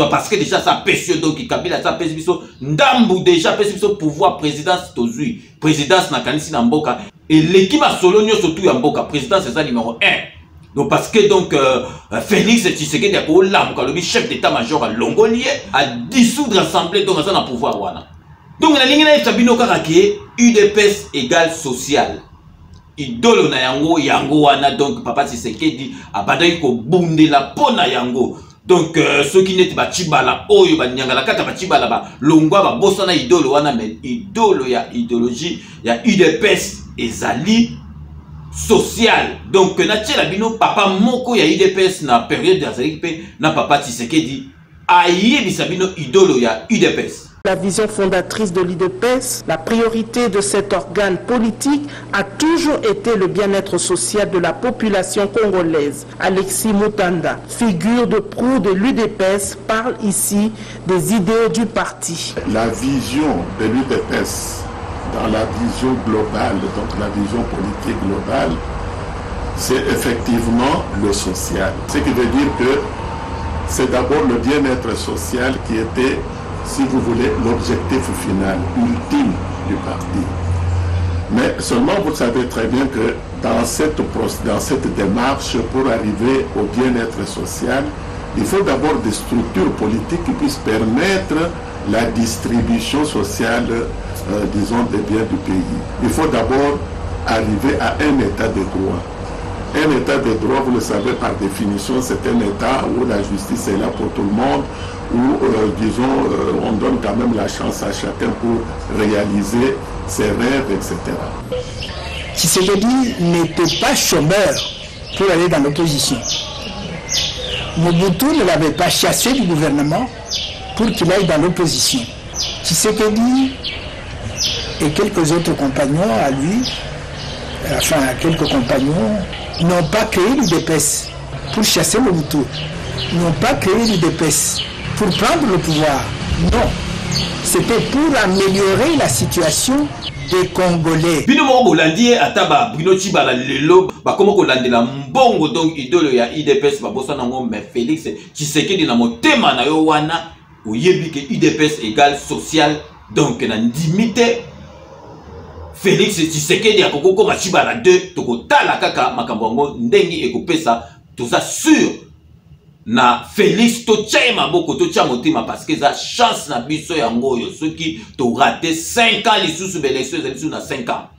parce que déjà ça apesi yo. Donc Kabila asa apesi biso ndambu, déjà apesi biso pouvoir présidence, tozwi présidence. Nakanisi na mboka eleki masolo nyonso tu ya mboka, présidence eza numéro 1. Donc parce que donc Félix Tshisekedi akolamuka, alobi chef d'état major alongoli ye, adissoudre assemblée, donc aza na pouvoir wana. Donc nalingi nayebisa bino kaka ke udps égale social, idolo na yango yango wana. Donc papa Tshisekedi abandaki kobundela mpo na yango. Donc soki neti bacibala oyo banyangala kaka bacibala balongwa, babosana idolo wana, mais idolo ya idéologie ya UDPS ezali social. Donc natiela bino papa moko ya UDPS na période azalaki mpe na papa Tshisekedi, ayebisa bino idolo ya UDPS. La vision fondatrice de l'UDPS, la priorité de cet organe politique a toujours été le bien-être social de la population congolaise. Alexis Mutanda, figure de proue de l'UDPS, parle ici des idées du parti. La vision de l'UDPS, dans la vision globale, donc la vision politique globale, c'est effectivement le social. Ce qui veut dire que c'est d'abord le bien-être social qui était, si vous voulez, l'objectif final, ultime du parti. Mais seulement, vous savez très bien que dans cette démarche pour arriver au bien-être social, il faut d'abord des structures politiques qui puissent permettre la distribution sociale, disons, des biens du pays. Il faut d'abord arriver à un état de droit. Un état de droit, vous le savez, par définition, c'est un état où la justice est là pour tout le monde, où, disons, on donne quand même la chance à chacun pour réaliser ses rêves, etc. Tshisekedi n'était pas chômeur pour aller dans l'opposition. Mobutu ne l'avait pas chassé du gouvernement pour qu'il aille dans l'opposition. Tshisekedi et quelques autres compagnons à lui, enfin quelques compagnons, n'ont pas créé l'UDPS pour chasser Mobutu, n'ont pas créé l'UDPS pour prendre le pouvoir. Non, c'était pour améliorer la situation des Congolais. Bino moko bolandi ye, ata ba Bruno Tshibala lelo bakoma kolandela mbongo. Donc idolo ya UDPS babosana yango, mais Félix Tshisekedi, na motema na yo wana oyebi ke UDPS égale social. Donc na ndimi te Félix Tshisekedi akoki kokoma Tshibala 2. Tokotala kaka makambo yango ndenge ekopesa. Toza sûr na Félix, totya ye maboko, totya motema, parce que eza chance na biso yango oyo. Soki torater 5 ans lisusu, baélection ezali lisusu na 5 ans,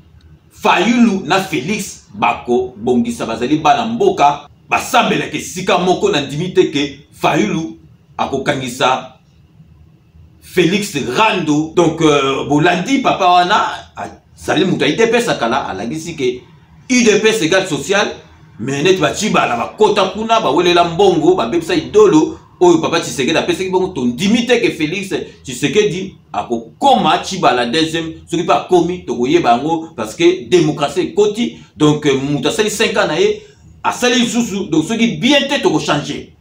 Fayulu na Félix bakobongisa. Bazali bana mboka, basambelaka esika moko. Na ndimi te ke Fayulu akokangisa Félix rando. Donc bolandi papa wana azali moto ya UDPS akala, alakisi ke UDPS égale social. Mais neti bacibala bakota kuna, bawelela mbongo, babebisa idolo oyo papa Tshisekedi apesaki bongo. Tondimi te ke Félix Tshisekedi akokoma Tshibala deuxième. Soki mpe akomi, tokoyeba yango, parce que démocratie ekoti. Donc moto asali 5 ans na ye, asali lisusu. Donc soki bien te, tokochanger.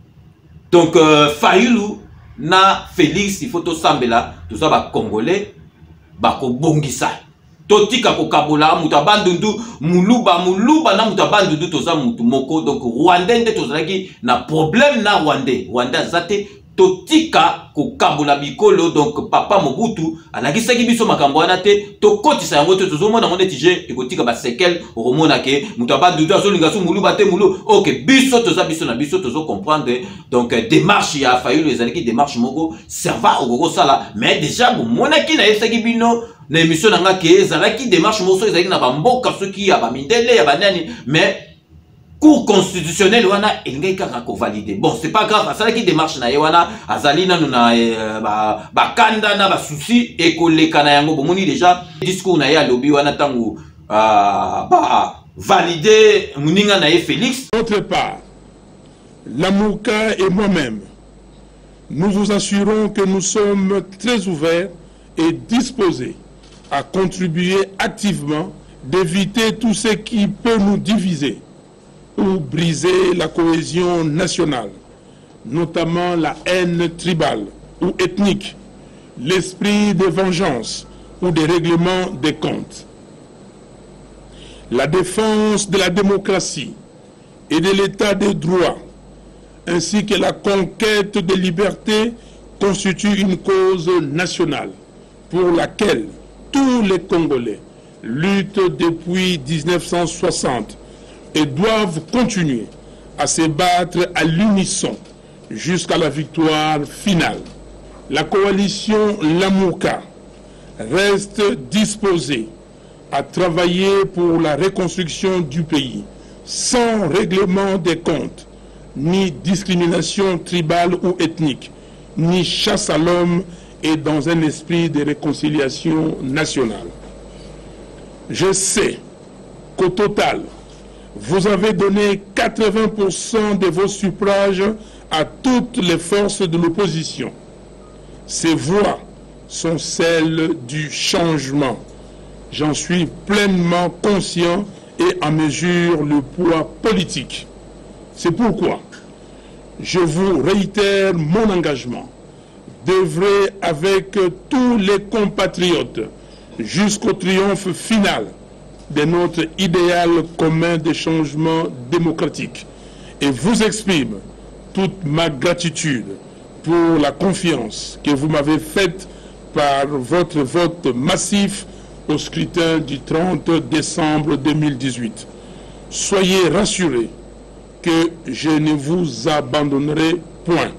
Donc Fayulu na Félix, il faut tosambela, toza bacongolais, bakobongisa. Totika kokabola moto ya Bandundu, muluba, muluba na moto ya Bandundu, toza motu moko. Donc rwandais nde tozalaki na problème na rwandais, rwandais aza te. Totika kokabola bikolo. Donc papa Mobutu alakisaki biso makambo wana te, tokotisa yango te. Tozomona yango neti je ekotika baséquelles. Okomona ke moto ya Bandundu azolinga so muluba te, mulu. Ok, biso toza biso na biso, tozocomprendre. Donc démarche ya Fayulu ezalaki démarche moko serva okoki kosala, mais déjà bomonaki, nayebisaki bino na émission na nga ke ezalaki démarche moko soki ezalaki na bamboka soki ya bamindele, ya banani, mais cour constitutionnelle wana elingaki kaka kovalider. Bon, c'est pas grave, asalaki démarche na ye wana, azali nanu na bakanda na basusi ekoleka na yango. Bomoni déjà discours na ye, alobi wana ntango bavalide moninga na ye Félix. D'autre part, Lamuka et moi-même, nous vous assurons que nous sommes très ouverts et disposés à contribuer activement d'éviter tout ce qui peut nous diviser ou briser la cohésion nationale, notamment la haine tribale ou ethnique, l'esprit de vengeance ou des règlements des comptes. La défense de la démocratie et de l'état de droit, ainsi que la conquête des libertés, constitue une cause nationale pour laquelle tous les Congolais luttent depuis 1960 et doivent continuer à se battre à l'unisson jusqu'à la victoire finale. La coalition Lamuka reste disposée à travailler pour la reconstruction du pays, sans règlement des comptes, ni discrimination tribale ou ethnique, ni chasse à l'homme et dans un esprit de réconciliation nationale. Je sais qu'au total, vous avez donné 80% de vos suffrages à toutes les forces de l'opposition. Ces voix sont celles du changement. J'en suis pleinement conscient et en mesure le poids politique. C'est pourquoi je vous réitère mon engagement d'œuvrer avec tous les compatriotes jusqu'au triomphe final de notre idéal commun de changement démocratique et vous exprime toute ma gratitude pour la confiance que vous m'avez faite par votre vote massif au scrutin du 30 décembre 2018. Soyez rassurés que je ne vous abandonnerai point.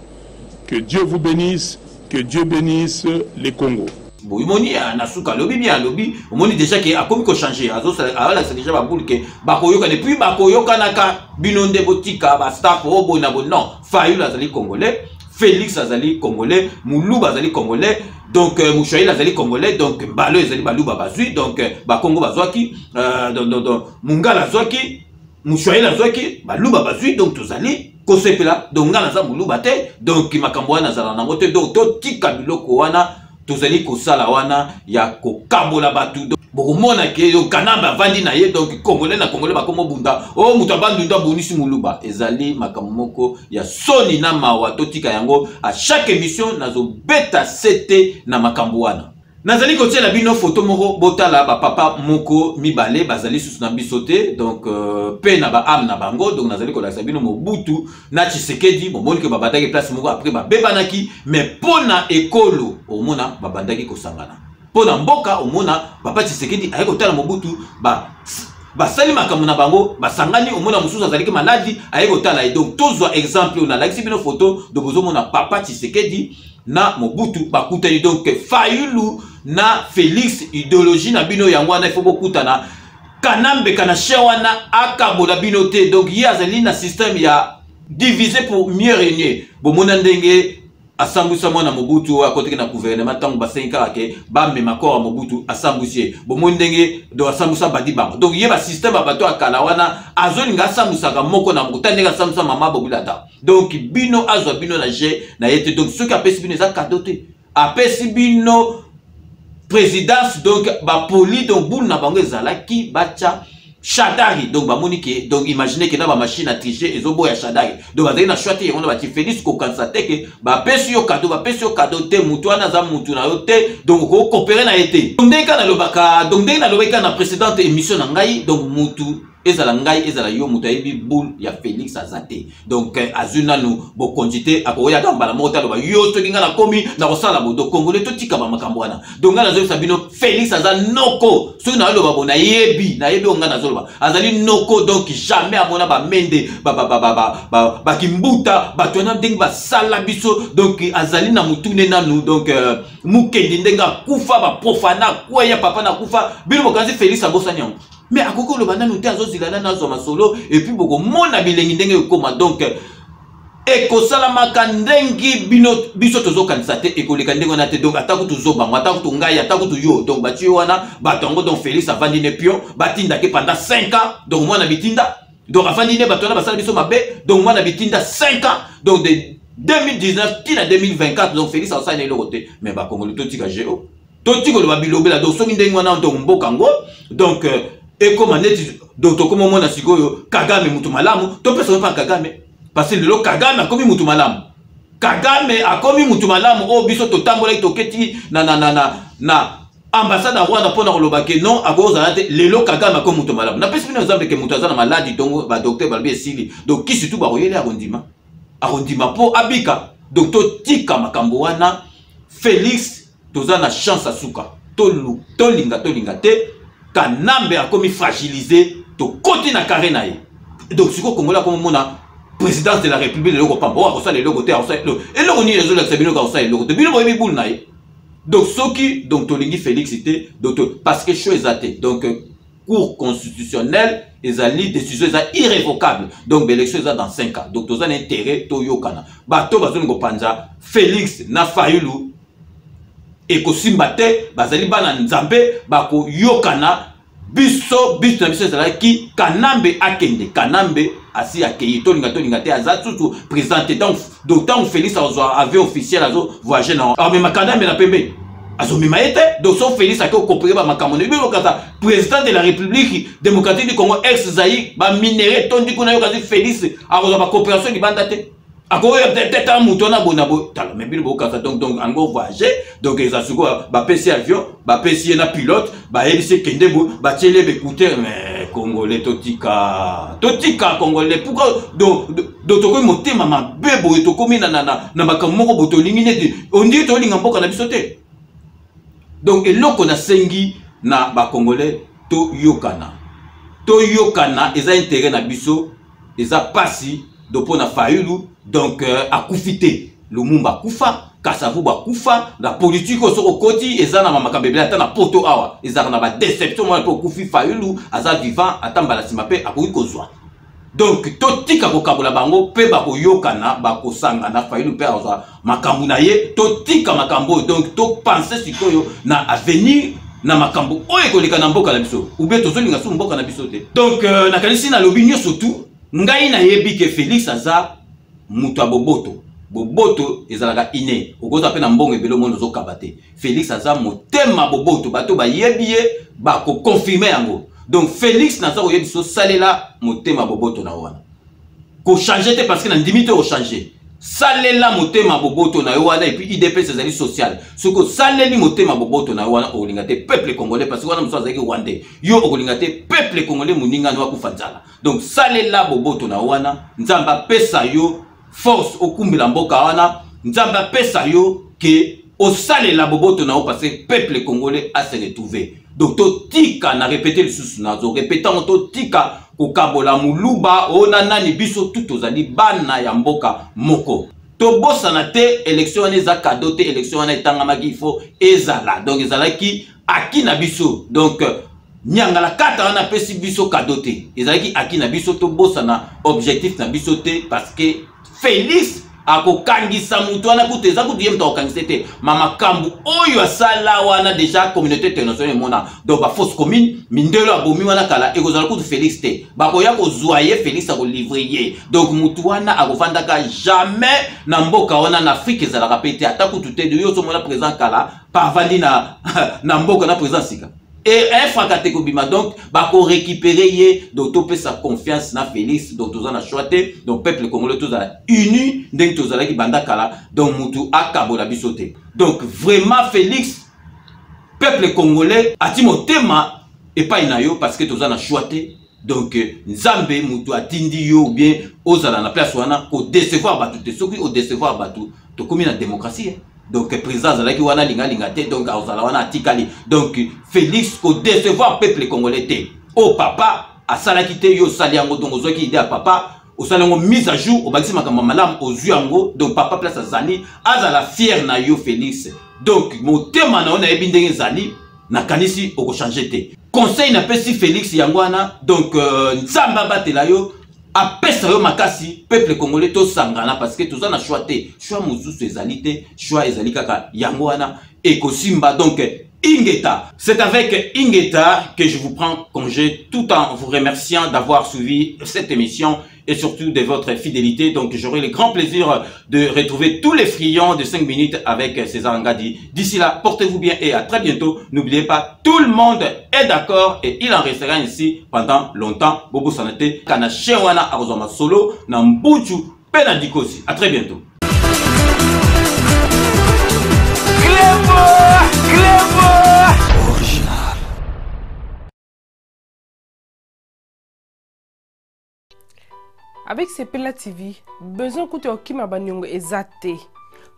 Que Dieu vous bénisse, que Dieu bénisse les Congos. Boye omoni ah, na suka alobi bien, alobi omoni déjà ke akomi kochanger, azolakisa déjà baboule ke bakoyokana, epuis bakoyokanaka. Bino nde botika bastaff oyo boye na boye. Non, Fayulu azali Congolais, Félix azali Congolais, Muluba azali Congolais, donc euh, Muswahili azali Congolais, donc balo ezali Baluba bazwi, donc euh, Bakongo bazwaki, euh, donc, donc, donc, Mungala azwaki, Muswahili azwaki, Baluba bazwi, donc tozali kosepela. Donc ngai naza Moluba te, donc makambo wana nazala nango te. Donc totika biloko wana tozali kosala wana ya kokabola bato. Bokomona ke Kanambe avandi na ye, donc Congolais na Congolais bakoma obunda o oh, moto abandundu abundisi Moluba. Ezali makambo moko ya soni na mawa, totika yango. A chaque émission nazobeta sete na makambo wana. Nazali kotiela bino foto moko, botala bapapa moko mibale bazali susu na biso te, donc mpe na baame na bango. Donc nazali kolakisa bino Mobutu na Tshisekedi. Bomoni ke babandaki place moko, après babebanaki, mais mpo na ekolo omona babandaki kosangana, mpo na mboka omona papa Tshisekedi aye kotala Mobutu, ba basali makambo na bango, basangani. Omona mosusu azalaki maladi, aye kotala ye. Donc tozwa exemple oyo nalakisi bino foto. Donc bozomona papa Tshisekedi na Mobutu bakutani. Donc Fayulu na Félix, idéologie na bino yango wana, ifo bokutana. Kanambe kana chien wana akabola bino te. Donc ye azali na système ya diviser pour mieux régner. Bomona ndenge asambwisa mwana Mobutu oyo akotaki na gouvernement ntango basengi kaka ke bamema corps ya Mobutu, asambwisi ye. Bomoni ndenge donc asambwisa badi bango. Donc ye basystème ya bato ya kala wana azolinga asambwisaka moko na moko, ta ndenge asambwisa mama Bobilata. Donc bino azwa bino na jeu na ye te. Donc soki apesi bino eza cadeau te, apesi bino présidence, donc bapoli, donc boule na bango ezalaki batya Shadari. Donc bamoni ke, donc imagine ke na bamachine à tricher ezoboya Shadari, donc bazali na choix te, yango na bati Félix. Kokanisa te ke bapesi yo cadeau, bapesi yo cadeau te. Mutu wana aza mutu na yo te, donc okokopere na ye te. Donc ndenge kaka nalobaka, donc ndenge nalobaki kaka na précédente émission na ngai, donc mutu ezala ngai ezala yo, moto ayebi boule ya Félix aza te. Donc azwi nanu bokonzi te, akoyaka mbala moko te aloba yo soki ngai nakomi nakosala bo. Donc Congolais, totika bamakambo wana. Donc ngai nazoyebisa bino, Félix aza noko. Soki naloba bo, nayebi, nayebi oyo ngai nazoloba, azali noko. Donc jamais amona bamende bakimbuta, bato wana ndenge basala biso. Donc azali na motune nanu. Donc Mukendi ndenge akufa, baprofana akweya, papa nakufa, bino bokanisi Félix abosani yango? Mais akoki koloba nanu te, azozila nanu azwa masolo, epuis bokomona bilengi ndenge ekoma. Donc ekosalamaka ndenge bino biso tozokanisa te, ekoleka ndenge wana te. Donc ata kutu zobango, ata kutu ngai, ata kutu yo, donc batie yo wana bato yango. Donc Félix avandi ne pion, batindaki pendant 5 ans. Donc mwana bitinda, donc avandi ne bato wana basala biso mabe. Donc mwana bitinda 5 ans, donc de 2019 tina 2024, donc Félix asala na eloko te. Mais bakongoli, totika geo, totika koloba bilobela. Donc soki ndenge wana, donc mboka yango donc ekoma neti, donc tokoma omona sikoyo Kagame mutu malamu, topesa mpa Kagame, parce que lelo Kagame akomi mutu malamu, Kagame akomi mutu malamu oyo biso totambolaki, toketi na, na, na, na, na ambassade ya Rwanda mpona koloba ke non, akozala te. Lelo Kagame akomi mutu malamu. Napesi bino exemple ke moto aza na maladi, donc badocteur balobi esili, donc kisi tu bakoyeli, akondima, akondima mpo abika. Donc totika makambo wana. Félix toza na chance ya suka, tolinga tolinga te, Kanambe akomi fragilisé, tokoti na carré na ye. Donc sikoyo Kongola akomomona présidence de la République eloko pamba oyo akosala eloko te, akosala eloko nini? Ezolakisa bino akosala eloko te. Bino boyebi bule na ye. Donc soki donc tolingi Félix te, donc parce que choix eza te. Donc cour constitutionnelle ezali décision eza irrévocable. Donc l'élection eza dans 5 ans. Donc toza na intérêt toyokana. Bato bazolinga kopanza Félix na Fayulu ekosimba te, bazali bana Nzambe, bakoyokana. Biso biso na biso ezalaki Kanambe akende, Kanambe asi akei, tolinga tolinga te, aza susu président te. Donc ntango Félix azwa avion officiel azo voyager na amema Kanambe na pembeni, azomema ye te. Donc so Félix ake okopere bamakambo na bino kaka président de la République démocratique du Congo ex Zaïre, baminere etondi kuna, yo kasi Félix akozwa bacoopération libanda te, akoya teta moto wana boye na boye. Tala me bino bokasa. Donc ango voyage, donc eza sikoyo bapesi avion, bapesi ye na pilote, bayebisi ekende boye, batieli ye baécouteur. Mais congolais, totika, totika congolais. Pourquoi donc tokomi motema mabe boye? Tokomi na makambo moko boye, tolingi neti ondiri tolinga mboka na biso te. Donc eloko nasengi na bacongolais, toyokana, toyokana, eza intérêt na biso. Eza pasi do mpo na Fayulu. Donc akufi te, Lumumba akufa, Kasavubu akufa. Na politike oyo soki okoti eza na makambo ebele, ata na poto awa ezalaka na badéception mwana mpe okufi. Fayulu aza vivant, ata mbala nsima mpe akoki kozwa. Donc totika kokabola bango mpe bakoyokana, bakosangana. Fayulu mpe azwa makambo na ye. Totika makambo oyo, donc topense sikoyo na avenir, na makambo oyo ekoleka na mboka na biso, ou bien tozolinga so mboka na biso te. Donc nakanisi nalobi nyonso tu. Ngai nayebi ke Félix aza moto ya boboto. Boboto ezalaka ine, okozwa mpe na mbongo ebele, omoni ozokaba te. Félix aza motema boboto, bato bayebi ye bakoconfirme yango. Donc Félix, naza koyebi so, salela motema boboto na wana, kochange te, parce que nandimi te kochange. Salela motema boboto na yo wana. Et puis UDPS ezali social. Soki osaleli motema boboto na yo wana, okolinga te peuple congolais, parce que wana mosusu azalaki rwandais, yo okolinga te peuple congolais moninga no akufa nzala. Donc salela boboto na yo wana. Nzambe apesa yo force okumbela mboka wana. Nzambe apesa yo ke osalela boboto na yo, parce que peuple congolais a se retrouver. Donc totika, na répéter lisusu, nazo répéter yango, totika kokabola moluba oyo na nani. Biso tu tozali bana ya mboka moko. Tobosana te, élection wana eza cadeau te. Élection wana etangamaki, il faut ezala. Donc ezalaki acquis na biso. Donc nyangala kata wana apesi biso cadeau te, ezalaki acquis na biso. Tobosana objectif na biso te, parce que Félix akokangisa motu wana kutu eza kutu ye moto akokangisa te. Ma makambo oyo asala wana, déjà communauté internationale emona. Donc bafosse commune, mindelo abomi wana kala, ekozala kutu Félix te, bakoya kozwa ye, Félix akolivre ye. Donc motu wana akovandaka jamais na mboka wana. Na Afrique ezalaka mpe te, ata kutu te. Yo ozomona président kala pavandi na mboka na président sika e infraka te kobima. Donc bakorécupere ye. Donc topesa confiance na Félix. Donc toza na choix te. Donc peuple congolais, tozala uni ndenge tozalaki banda kala. Donc mutu akabola biso te. Donc vraiment Félix, peuple congolais ati motema epai na yo, parce que toza na choix te. Donc Nzambe mutu atindi yo ou bien ozala na place wana, kodécevoir bato te. Soki odécevoir bato, tokomi na démocratie. Donc président azalaki wana, alingalinga te, donc azala wana atikali. Donc Félix, kodécevoir peuple congolais te. Oyo papa asalaki te, yo osali yango. Donc ozwaki idée ya papa, osali yango mise à jour, obakisi makambo malamu, ozwi yango. Donc papa place azali, azala fier na yo Félix. Donc motema na yo nayebi ndenge ezali, nakanisi okochange te. Conseil napesi Félix yango wana. Donc Nzambe abatela yo, apesa yo makasi. Peuple congolais, tosangana, parce que toza na choix te. Choix mosusu ezali te, choix ezali kaka yango wana, ekosimba. Donc Ingeta. C'est avec Ingeta que je vous prends congé, tout en vous remerciant d'avoir suivi cette émission et surtout de votre fidélité. Donc j'aurai le grand plaisir de retrouver tous les friands de 5 minutes avec César Ngadi. D'ici là, portez-vous bien et à très bientôt. N'oubliez pas, tout le monde est d'accord et il en restera ainsi pendant longtemps. Bobo Sanate, Kana Chewana, Arozama Solo, Nambuchu, Penadikosi. À très bientôt. Clébo, Clébo. Original. Avec Sepela TV, besoin kutu ya kokima baniongo eza te.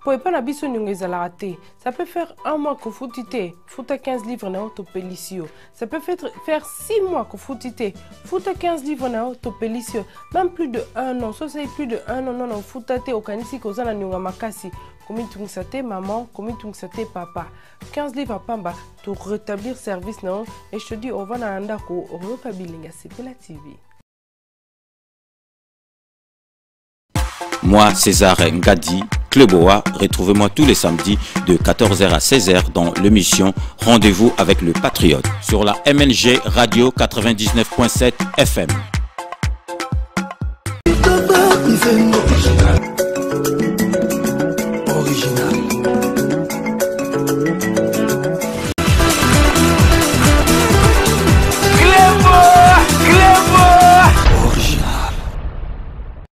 Mpo epai na biso niongo ezalaka te. Ça peut faire un mois kofuti te, futa 15 livres na yo topelisi yo. Ça peut faire 6 mois kofuti te, futa 15 livres na yo topelisi yo. Même plus de 1 an, so osali plus de 1 an nano ofuta te, okanisi koza na niongo ya makasi. Komitungisa te maman, komitungisa te papa. 15 livres ya pamba, to rétablir service na yo et je te dis ovanda na ndako okoyoka bilengi ya Sepela TV. Moi, César Ngadi, Cleboa, retrouvez-moi tous les samedis de 14h à 16h dans l'émission Rendez-vous avec le Patriote sur la MNG Radio 99.7 FM.